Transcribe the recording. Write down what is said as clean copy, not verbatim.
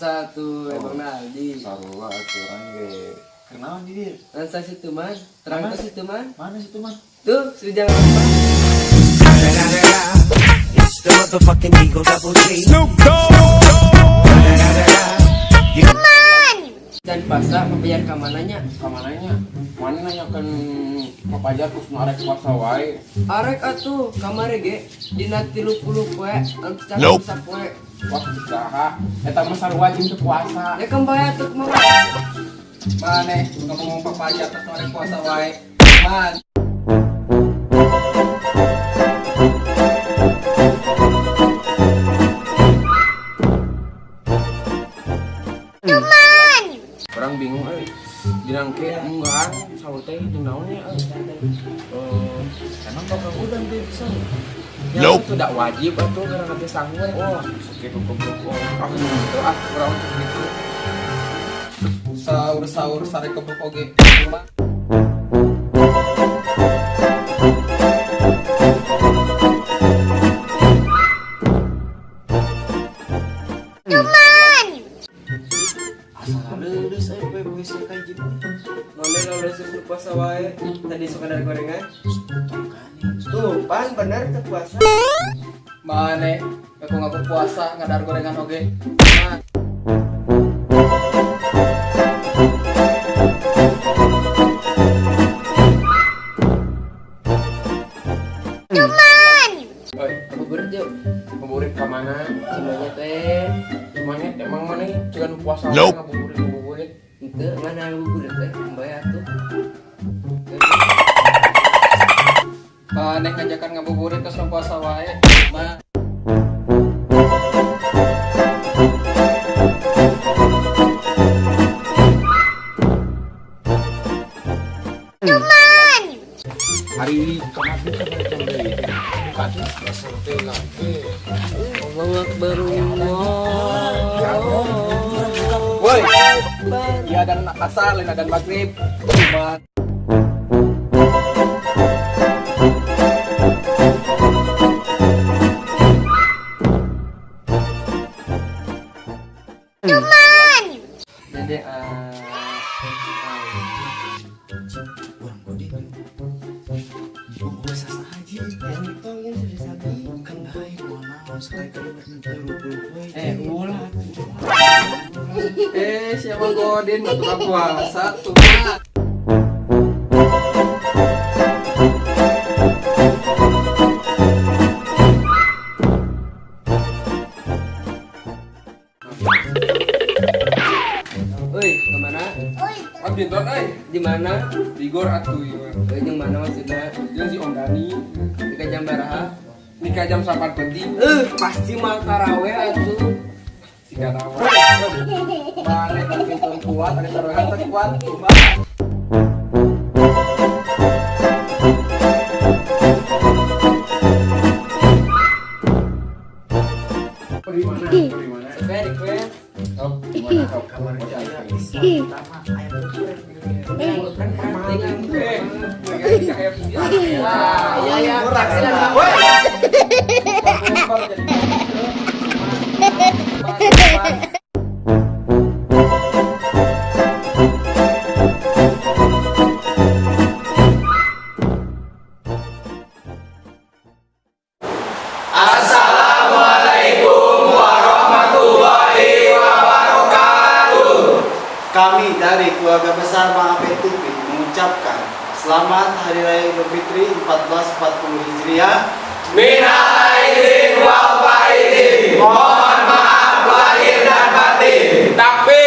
Puasa tuh emang Naldi. Sarua aturan ge. Kenaon di dieu? Lansa situ man, terang ke situ man. Mana situ man? Tuh, sudah jangan lupa. It's the motherfucking Eagle Double G. Dan puasa membayar kamananya. Kamananya? Mana nanyakeun papajar terus nu arek puasa wae. Arek atuh kamari ge dina 30 poe, anu cakep sapoe. Wah, saha? Eta mah sarua jeung teu puasa. Ya kan bae atuh kumaha. Maneh ngomong papajar terus nu arek puasa wae. Man. Orang bingung euy. Dina engke munggahan sahur teh jeung naon nya euy. Emang bakal udan deh bisa. Ya itu tidak wajib atuh karena nanti sahur. Oh, sakit goblok. Ah, itu ah urang teh gitu. Sahur-sahur sare kebruk oge. Man. Asal leuleus aya poe poe sia ka hiji poe. Mana kalau udah puasa wae, tadi suka dari gorengan. Tuh, pan bener teu puasa. Maneh aku ngaku puasa ngadar gorengan oge. Man. Oi, Ngabuburit yuk. ngabuburit ka mana? Semuanya teh. Semuanya emang mana jangan puasa wae ngabuburit ngabuburit. Ente mana ngabuburit teh, bae atuh. Maneh ngajakan ngabuburit terus nu puasa wae. Man. Hari kemarin kan jam deui. Buka tuh. Dasar teh lake. Allahu Akbar. Allah. Woi. Iya dan asar, lain dan maghrib. Man. Jadi Urang godin. Puasa sahaja. Entong yang sudah sabi. Kan bae moal naon sekali-kali 30 poe. Ulah. Siapa godin nggak tukang puasa tuh. Man. Oi, kemana? Ah, binton euy. Di mana? Di gor atuh ieu. Oi, jeung mana maksudna? Jeung si Om Dani Nikah jam baraha? nikah jam 8 penting. Pasti mal taraweh atuh. Siga tawa. Maneh kan pintu kuat, ada taruhan teh kuat. Man. Di mana? Di mana? Sampai request. Oh, di mana? Oh, Kamar jaya bisa pertama ayam geprek. Iya, iya. Woi. Assalamualaikum warahmatullahi wabarakatuh. Kami dari keluarga besar Mang Ape TV mengucapkan selamat Hari Raya Idul Fitri 1440 Hijriah. Minal aidin wal faizin. Mohon maaf lahir dan batin. Takbir.